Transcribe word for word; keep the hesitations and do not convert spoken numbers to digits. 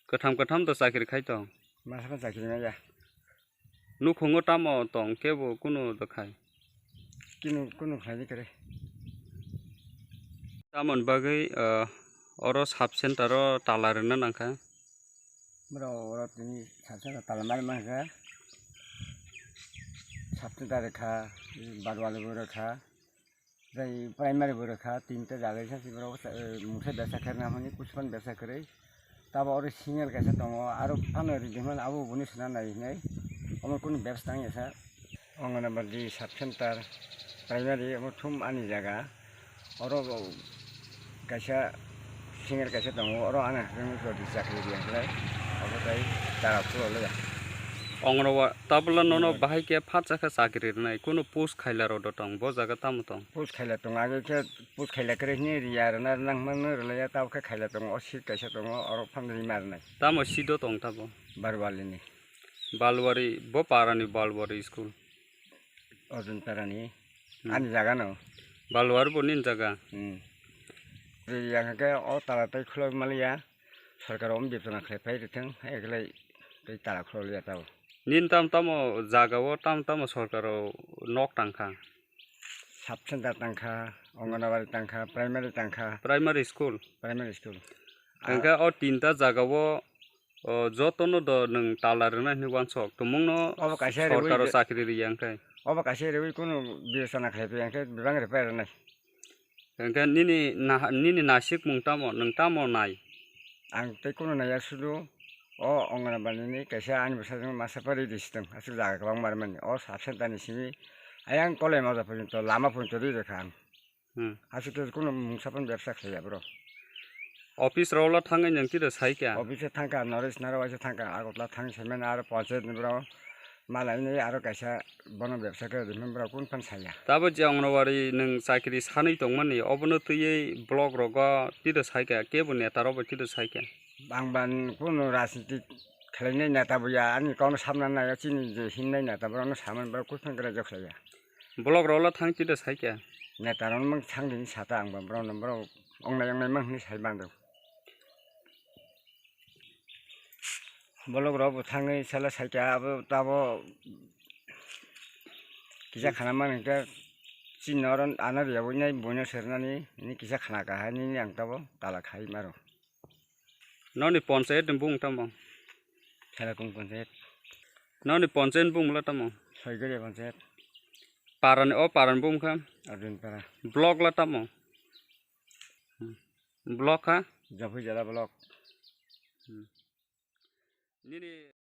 Kwtham kwtham to chakri khai tong. Masa chakri maya. Nukhungo tamo tong kebo kunu dokhai. Kunu, kunu khlaini kare. Tamoni bagwi, ah, oro sub center o tala rwna nangkha. Bro, oro tini sub center tala mari mankha. Sub center rwkha, Barwali bo rwkha. Tei primary bo rwkha, tinta jaga isa si borok, eh, mungsa besa khe nang hwnwi, kuchukhan besa kwrwi. Tabo oro single kaisa tongo, aro phano rijimani abo buni swnam nai hinwi. Omo kunu bebsa tang ya sa. Anganabadi sub center, primary omo thum ani jaga. Oro bo kaisa single kaisa tongo, oro ano haphangni jodi chakri riya khlai, abo tai tara phulo le ya. Ongno wa tabla nono bahai khe phatsa khe chakri rwnai, kunu post khaila rok do tong, bo jaga tamo tong? Post khaila tong, age khe post khaila kwrwi hwnwi riya rwna nang mano rwlaiya, tabo khe khaila tongo, o seat kaisa tongo, oro phan rima rwnai. Tamo seat o tong tabo? Barwali ni. Balwari, bo para ni Balwari school? Arjun para ni. Hmm. Ani jaga no. Balwari bo nini jaga? Hmm. Yang ke o tala tai khulok maliya, sorkar om bibsona khlai pai ritheng, hai khlai tai tala khulok liya tabo. Nini tam tamo jaga o tam tamo sorkar o nok tangkha? Sub center tangkha, Anganabadi tangkha, primary tangkha. Primary school? Primary school. Hingke o tinta jaga o, o, jotono do nwng tala rwna hinwi wansok. Tumungno obo kaisa sorkar o rwui chakri riya hingke. Obo kaisa rwui kunu bibesona khlai phi hingke bebak rwpai rwnai. Hingke nini na-, nini nasikmung tamo, nwng tamo nai? Ang tei kunu naiya sudu o Anganabadi ni kaisa ani bwsajwk masa pari di situng aswk jaga kwbangma rwmani. O sub center ni simi ayang kolai moja porjonto lama porjonto ri rwkha ang. Hmm. Aswk khe kunu mungsa phano bebsa khlaiya bro. Office rok ulo thangwi nwng tiro sai kha? Office o thang kha, North East naro waisa thang kha, Agartala thang saimano aro panchayat ni bro malai ni aro kaisa bono bebsa khe rimani bro kun phano saya. Tabo je Anganwadi nwng chakri sanwi tongmani obono twiwi block rogo tiro sai kha, kebo neta rok bai tiro sai kha? Ang ban kunu rajniti khlainai neta bo ya, ani kokno samna naiya, chini je hinnai neta borokno samani borok kuphang gra jok khlaiya. Block rok ulo thang tito sai kha? Neta rok mang thang dini sata ang ba borok no borok ongnai ongnai mang hinwi sai mando. Block rok bo thangwi sala sai kha abo tabo kisa khana man hwnkhe chini oro ano riya bo nai buino sernani hwnwi kisa khana kahai nini ang tabo tala khai maro. Noni panchayat ni bung tamo? Khelakung panchayat. Noni panchayat ni bung mula tamo? Soigoria panchayat. Parani, o parani bung kha? Arjun para. Block la tamo? Hmm. Block kha? Jampui jala block. Hmm. Nini